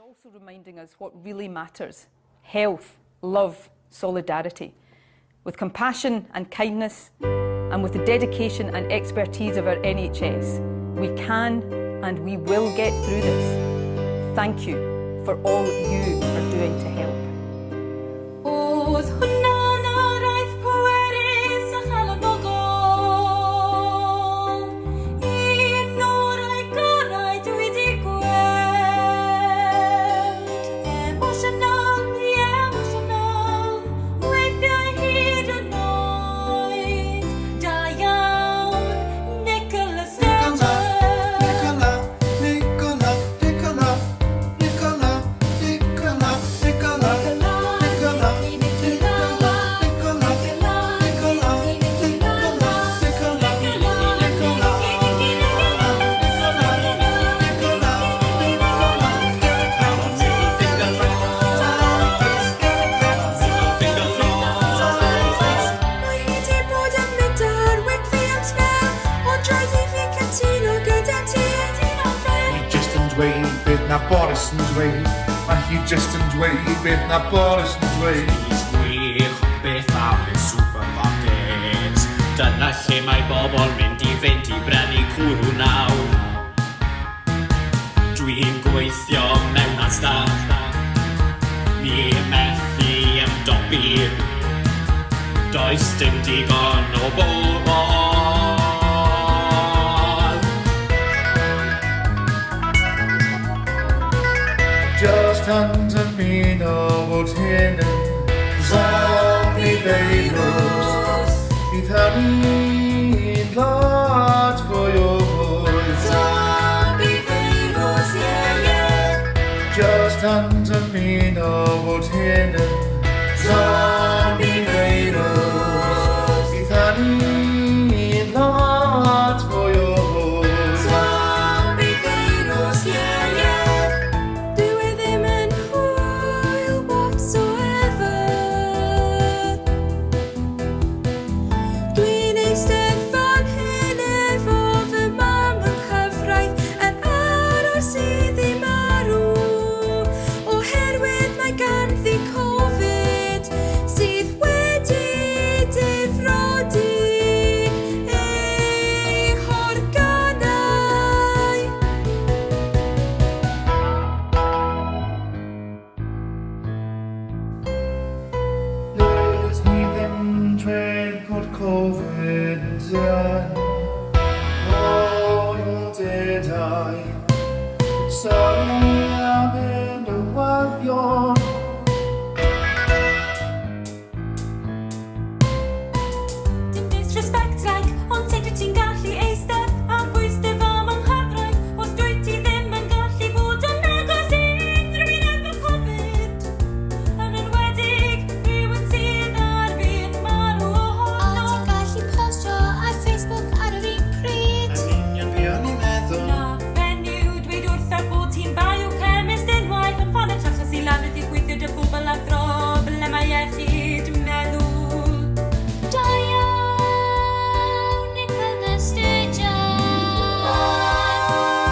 Also reminding us what really matters: health, love, solidarity. With compassion and kindness, and with the dedication and expertise of our NHS, we can and we will get through this. Thank you for all you are doing to help. Oedd hwnna'n araith pwerus a chalonogol. Un o'r rhai gorau dwi 'di gweld. Emotional, yeah, emotional. Weithiau hyd yn oed. Da iawn, Nicola Sturgeon. Nicola, Nicola, Nicola, Nicola, Nicola, Nicola, Nicola, Nicola, Nicola, Nicola, Nicola, Nicola, Nicola, Nicola, Nicola, Nicola, Mae hi 'di bod yn mynd ar weekly am sbel, ond rhaid i fi cytuno gyda ti. Hi just yn dweud beth na Boris yn dweud. Mae hi just yn dweud beth na Boris yn dweud. Gwych, beth am y supermarket? Dyna lle mae bobl mynd i fynd i brynu cwrw nawr. Dwi'n gweithio mewn Asda. Ni methu ymdopi. Does dim digon o bobl. Just yn dymuno bod hyn yn zombie feirws. Bydd hynny'n lot fwy o hwyl. Zombie feirws, yeah. Just yn dymuno bod hyn yn zombie feirws. Bydd hynny'n lot fwy o hwyl. Zombie feirws, yeah. Dyw e ddim yn hwyl whatsoever. Dwi'n eistedd fan hyn efo fy mam yng nghyfraith yn aros iddi marw oherwydd mae ganddi Covid sydd wedi difrodi ei horganau. Nes ni ddim dweud bod Covid yn hwyl, did I? Sorry am y newyddion. Dim disrespect like, ond sut wyt ti'n gallu eistedd ar bwys dy fam yng nghyfraith os dwyt ti ddim yn gallu bod yn agos i unrhyw un efo Covid? Yn enwedig rhywun sydd ar fin marw A ohono. ti'n gallu postio ar Facebook ar yr un pryd. Yn union be o'n i'n meddwl. Na fenyw dweud wrtha bod ti'n biochemist unwaith yn ffonio achos i lafydd i gweithio dy bobl am broblemau iechyd meddwl. Da iawn, Nicola Sturgeon.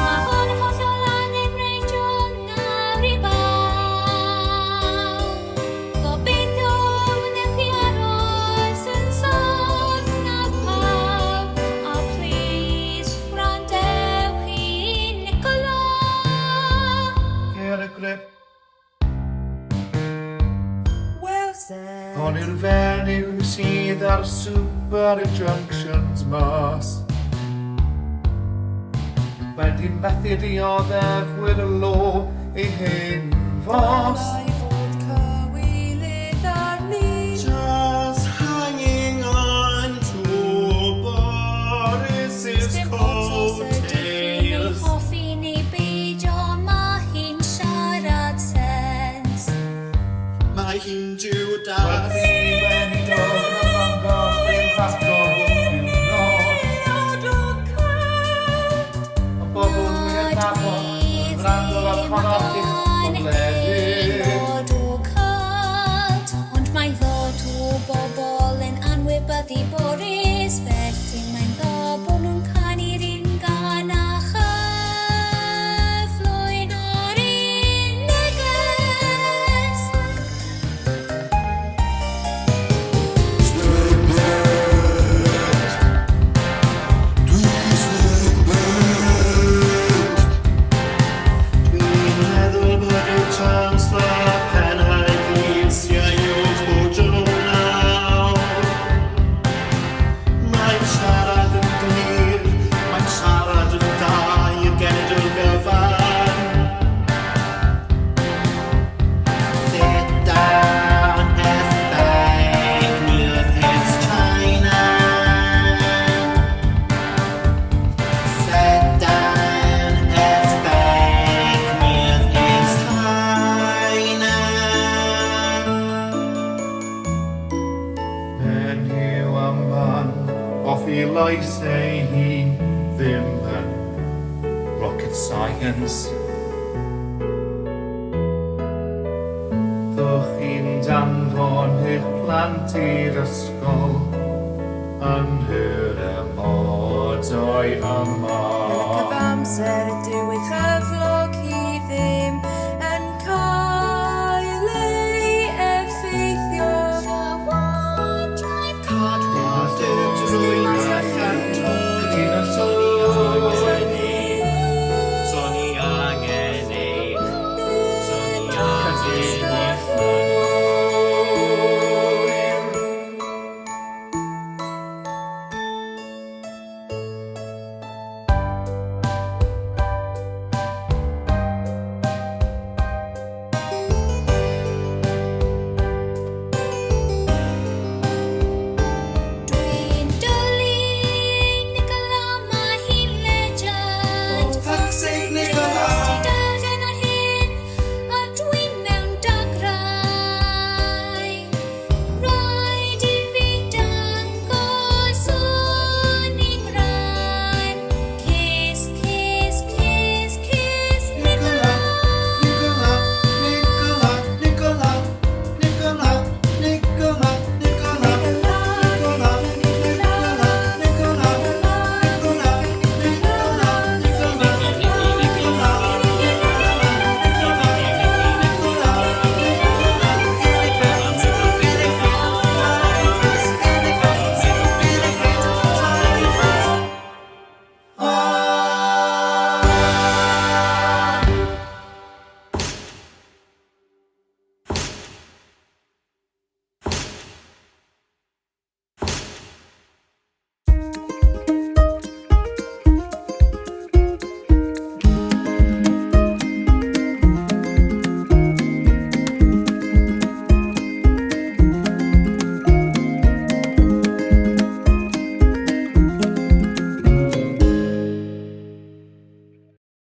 Mae hwn yn hollol angenrheidiol nawr i bawb. Gobeithio wnewch chi aros yn saff nawr pawb. A please, gwrandewch i Nicola. Get a grip. Well said. Hon yw'r fenyw sydd ar super junctions mas. Wedi methu dioddef y law ei hen fos. Dylai fod cywilydd arni. Just hanging on to Boris's Dim ots os ydych chi'n ei hoffi neu beidio, mae hi'n siarad sens. Mae hi'n Judas. Wedi weinidog yn ymddangos ddim rhagor o diwrnod. Y bobl dwi'n adnabod yn gwrando ar Conor. loes ei hun ddim yn rocket science. Ddwch chi'n danfon eich plant i'r ysgol yn yr amodau yma. Yn y cyfamser dyw ei chyflog hi ddim yn cael ei effeithio. Llywodraeth Cadwaladr drwy So ni angen eich. So ni angen eich.